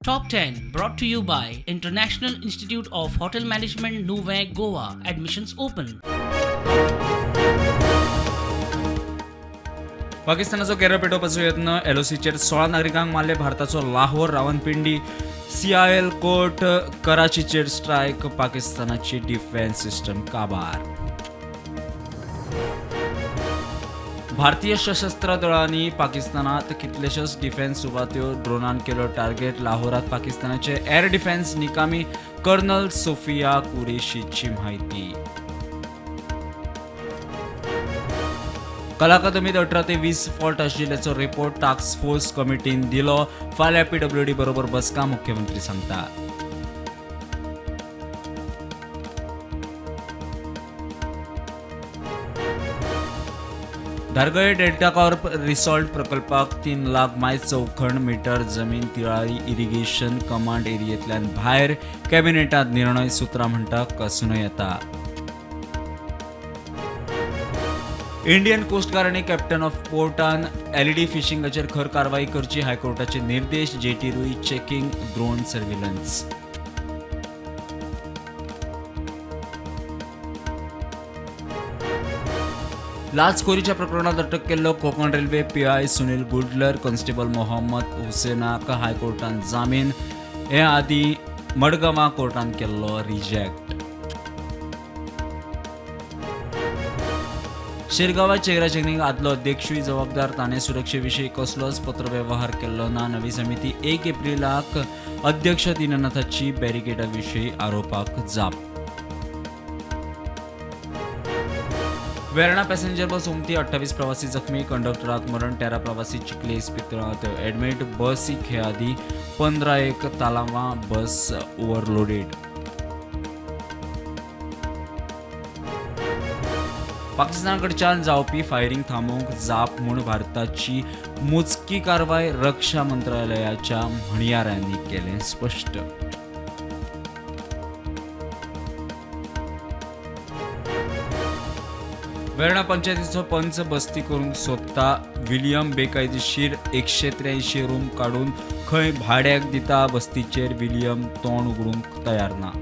Top 10 brought to you by International Institute of Hotel Management, Nuvem, Goa. Admissions open. पाकिस्तानाचो Kerala पेटोवपाचो यत्न. एलओसीचेर 16 नागरिकांक मारले. भारताचो Lahore, Rawalpindi, Sialkot, कराचीचेर strike. पाकिस्तानाची डिफेन्स सिस्टम काबार. भारतीय सशस्त्र दळांनी पाकिस्तानात कितलेशेच डिफेन्स सुवात्यो ड्रोनान केलो टार्गेट. लाहोरात पाकिस्तानाचे एअर डिफेन्स निकामी. कर्नल सोफिया कुरेशीची म्हायती. कला अकादमीत 18 ते 20 फॉल्ट आशिल्ल्याचो रिपोर्ट टास्क फोर्स कमिटीन दिलो. फाल्यां पीडब्ल्यूडी बरोबर बसका, मुख्यमंत्री सांगता. धारगळे डेल्टा कॉर्प रिसॉर्ट प्रकल्पाक 3 लाख माय चौखण मीटर जमीन तिळारी इरिगेशन कमांड एरियेंतल्यान भायर. कॅबिनेटात निर्णय. सूत्रां म्हणटा कसूनय येता. इंडियन कोस्ट गार्ड आनी कॅप्टन ऑफ पोर्टान एलईडी फिशिंगाचेर खर कारवाई करची, हायकोर्टाचे निर्देश. जेटीरूय चेकिंग, ड्रोन सर्व्हिलन्स. लाचखोरीच्या प्रकरणात अटक केल्लो Konkan railway PI Sunil Gudlar, constable Mohammad हुसेनाक हायकोर्टान जामीन. हे आदीं मडगांवां कोर्टान केल्लो रिजेक्ट. शिरगांवां चेहरा चेकिंग आदलो अध्यक्षूय जबाबदार. ताणें सुरक्षेविशीं कसलोच पत्रवेव्हार केल्लो ना. नवी समिती 1 एप्रिलाक अध्यक्ष दीननाथाची बॅरिकेडा विशीं आरोपाक जाप. वेर्णा पॅसेंजर बस ओमती, 28 प्रवासी जखमी. कंडक्टराक मरण, 13 प्रवासी चिखले इस्पितळांत ॲडमिट. बसीक हे आदीं 15 एक तालांवां. बस ओव्हरलोडेड. पाकिस्तानाकडच्यान जावपी फायरिंग थांबोवंक जाप म्हूण भारताची मोजकी कारवाय, रक्षा मंत्रालयाच्या म्हणयाऱ्यांनी केलें स्पश्ट. वेर्णा पंचायतीचो पंच बस्ती करूंक सोदता. विलियम बेकायदेशीर 183 रूम काडून खंय भाड्याक दिता. बस्तीचेर विलियम तोंड उगडूंक तयार ना.